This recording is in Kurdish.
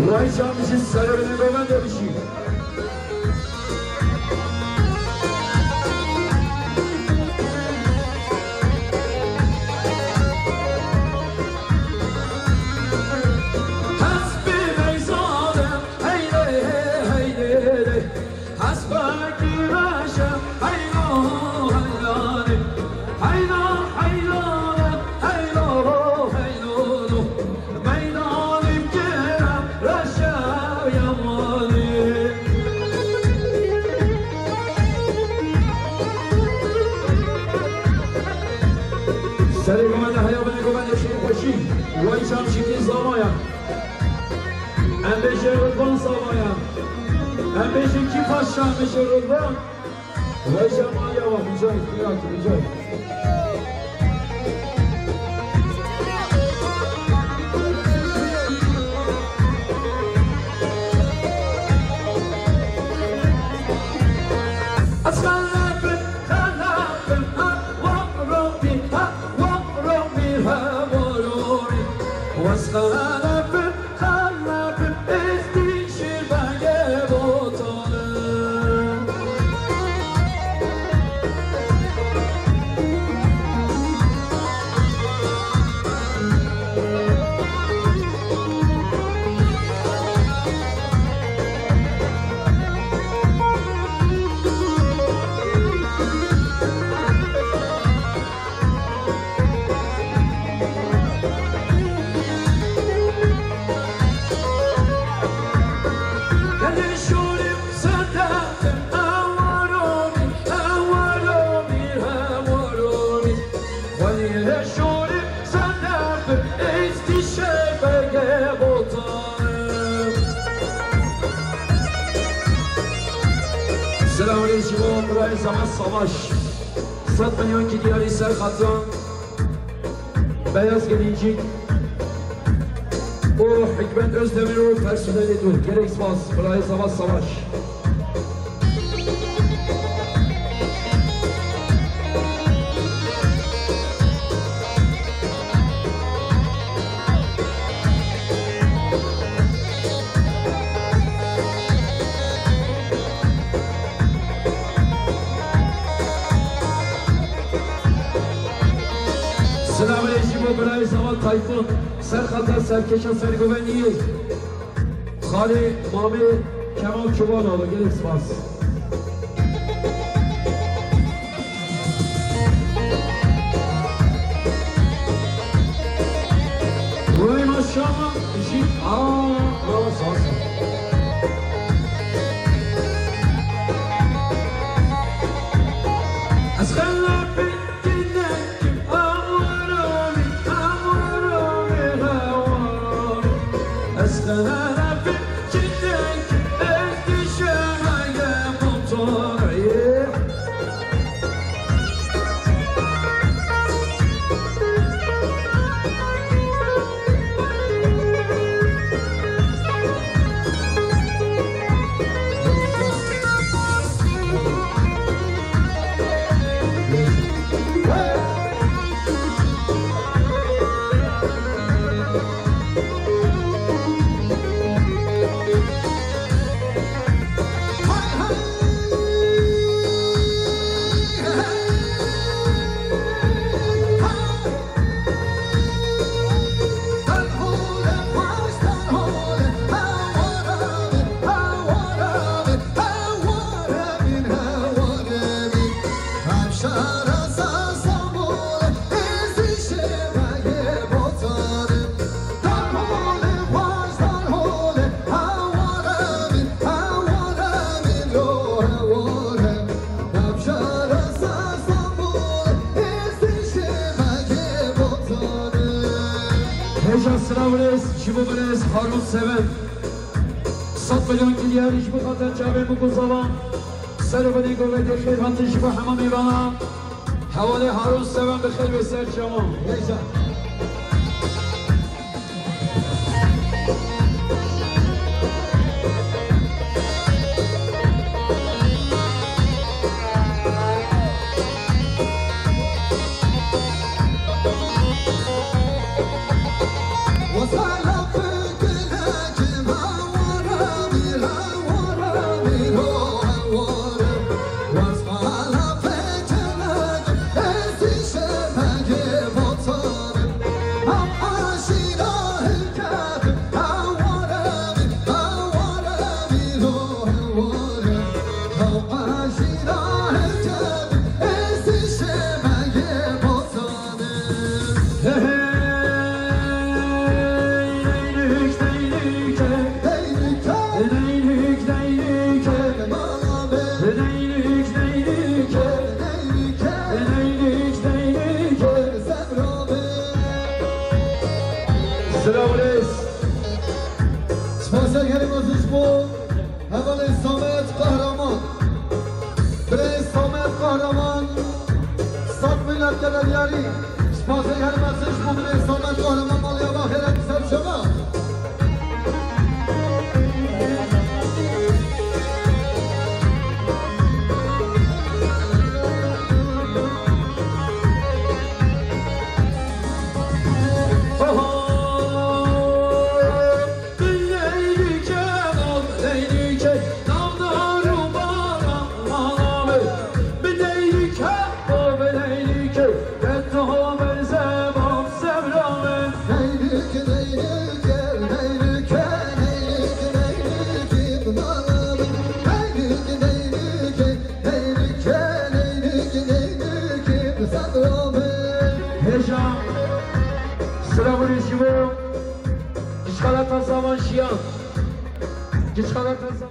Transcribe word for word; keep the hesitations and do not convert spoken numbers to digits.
Vay çam ji serê binê govende bişî. Hespê beyzade, hey lê, hey lê lê. Hespekî reşe, hey lo, hey la lê. Hey la, hey la lê, hey lo, hey lo lo. Meydanê kere reşe yamanê. Serê govende heya binê govendê şîrîn xweşî. Way çam şikî zavaya. Em bêjin Ridvan zavaya. Em bêjin kî paşa, em bêjin Ridvan. Vay çam aliya wa, bicay, xêra ki, bicay. Ez xelebim, xelebim, ha, wa, robî, ha, wa, robî, ha, wa, robî. Ez xelebim, xelebim, ez dişî bege botanım. Selamünaleyküm, Murat Zaman Savaş. Sed milyon ki diyarî ser xatran. Beyaz Gelincik û Hikmet Özdemir û personelê dûr. Gelek spas, Birayê Savaş Savaş. Selamünaleyküm bo birayê Zemal Tayfun. Ser xata serkeşa sergoveniyê. Xalê mamê Kemal Çobanoğlu. Gelek spas. Burayê me şama jî, a, bravo, sağ olsun. Ez xelapê kinek Hêja silav rêz, ji bo birêz Harun Seven. Sed milyon kilyarî ji bo xatir çavê min ku zavan. Ser û binê govetê xêr hatin ji bo hema mêvana. Hevalê Harun Seven bi xêr ve ser çavan. Hêja. Fazê gelmesiz bu bile samet alema malya baxêre ser şema. Hêja, sira vurî ji bo gişxalata Zaman jiyan. Gişxalata Zaman.